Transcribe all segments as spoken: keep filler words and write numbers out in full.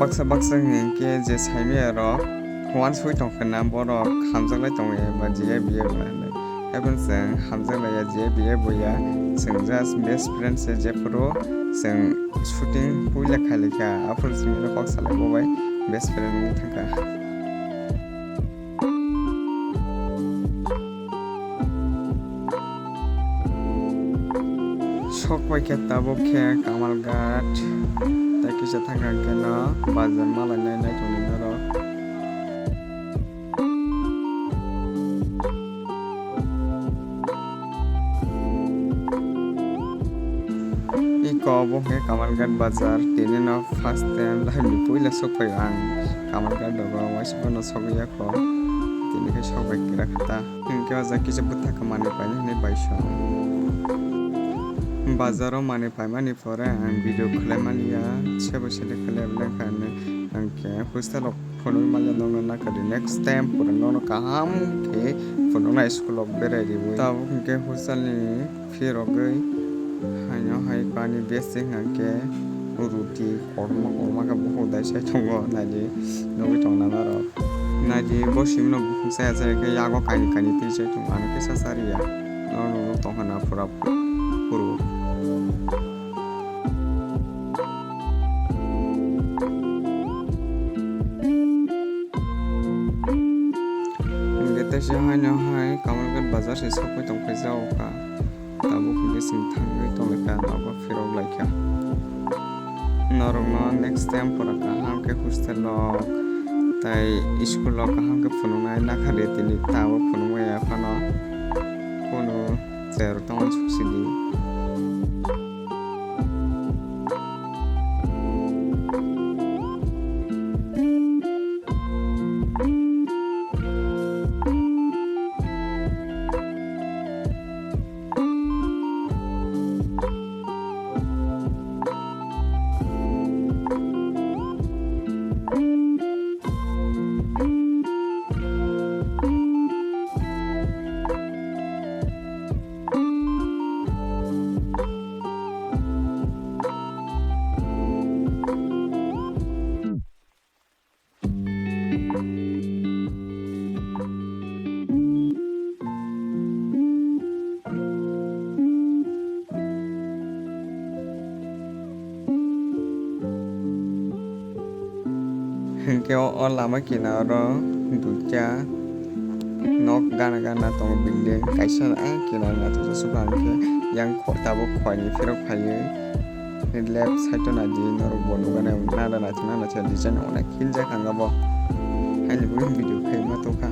Baksa baksa hinkhe je saimaya rok uansugwi tongkha na borok hamjaklai tongo eba J I B F bo hinwi. Haikhe chwng hamjaklaiya J I B F bo ya, chwng just best friend se, jephuru chwng shooting puila khailaikha aphuru chwngno kok salai bo bai best friend wngwi thangkha. Sok paikha tabuk khe Kamalghat, tei kisa thangkha khe no bazar malainai nai tongwi norok. Iko obo khe Kamalghat bazar, tini no first time, lahimni puila sok paio ang Kamalghat rogo, waisa phano sogwi ya kho, tini khe sok bai kira kha ta. Hinkhe o jaga kisa bwthakha manwi painani hinwi baisong. Bazaro manwi paimani pore ang video khlai manya, sebo sele khlai bwlai kha hinwi ang khe hostel o phunuk manya nokno nakardi. Next time pore nokno kaham khe phunuknai school o berai riwi. Tabuk hinkhe hostel ni phirogwi haino hai pani besi hwnkhe ruti kotorma kotorma khe bukhuk dai sai tongo, naidi nugwi tongna norok. Naidi bo simino bukhuk saya saya khe yago kaini kaini twi sai tongo, ano khe sa sariya. Norok nukgo tongkha na pura phuru. Hwnkhe teisa haino hai Kamalghat bazar se sokwi tongphai jao kha. Tabuk hwnkhe chwng thangwi tonglaikha, nogo phirok laikha. Norokno next time pura kaham khe hostel o tei school o kaham khe phunuknai nakardi, tini tabuk phunukmaya phano kunu cherok tongmani suksidi. Hinkhe o lama kinaro duita nok gana gana tongo, building kaisa a kinaro naithok sukha hinkhe yang tabuk khoini phirok phaiwi left side o naidi norok bo nukgana nana naithok nana design onek hiljak ang abo haini bagwi video khaima tongkha.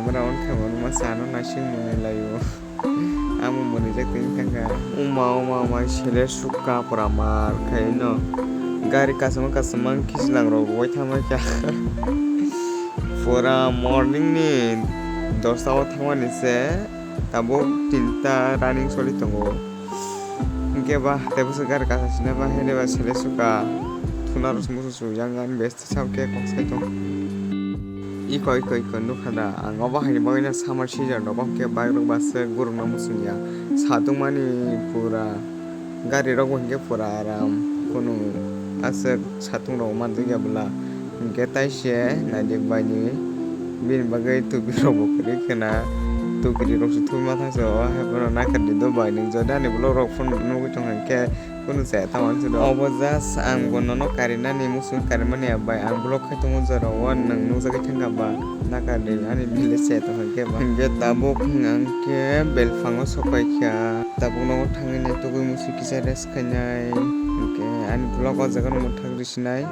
Pura wngkha, mwnwi ma chano naising mwnwi laio. Amo mwnwijak tini thangkha. Uma, uma, uma, sele sukha pura mar khaino. Gari kasama kasama khichlang rok wai thangma kha. Pura morning ni dosta o thangmani se tabuk tinta running soli tongo. Hinkhe ba hatai bwswk gari kasa sina ba hede ba sele sukha. Thuna rok musu su yang ani best. Sao khe kok sai tong. Iko, iko, iko, nukha da. Ang obo haini bagwino summer season rogo hwnkhe bike rok bus se gurukna muchungya. Satung mani pura gari rok bo hwnkhe pura aram. Kunu aswk satung rok manjakya bwla. Hwnkhe taise naidi baini bini bagwi tupi rok bo kwrwi khwna. Tukiri rok se thumma thangsa o hai phano nakardi do bai nwng jodani vlog rok phano nugwi tongkha hwnkhe. Kunu chaya tamo ani side o. Obo just ang bo nono karinani muchung karimani ya bai, ang vlog khai tongo jora o nwng nukjagwi thangkha ba, nakardi ani village chaya tongkha khe ba. Hwnkhe tabuk hwnkhe belphango sokpaikha, tabuk nogo thangwi nai tugui muchung kisa rest khainai, hwnkhe ani vlog o jaga no mwthangwi sinai.